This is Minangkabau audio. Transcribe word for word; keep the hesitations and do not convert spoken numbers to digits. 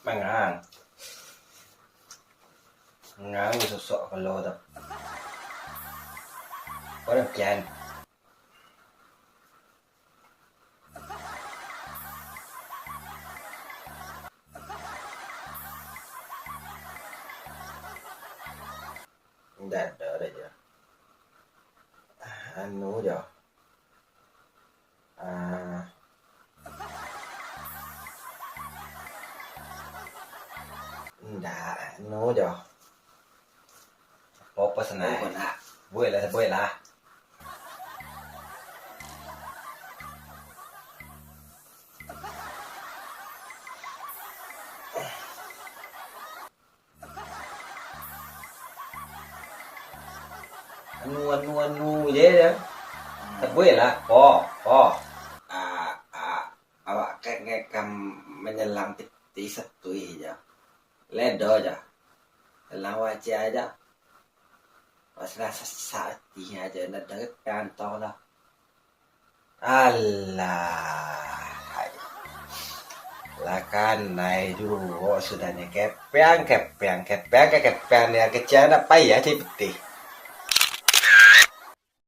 Mangang. Mangang sosok kalau tu. Orang kian. Indak ado doh jo. Anu jo. Ah. Indak, anu jo. Apo-apo sanai. Oh, nak. Buek lah, buek lah. Anu, anu, anu je, ya. Tabuih lah, po, po. Ah, ah, awak ka, ka, ka manyalang pitih satuih je. Ledo je. Salang wajah aja. Pas rasa sakik aja, ndak ada kantong lah. Alah. Lah kanai juo sudah ni kepeang, kepeang, kepeang, ke-, kepeang ni kecek ndak payah cari pitih.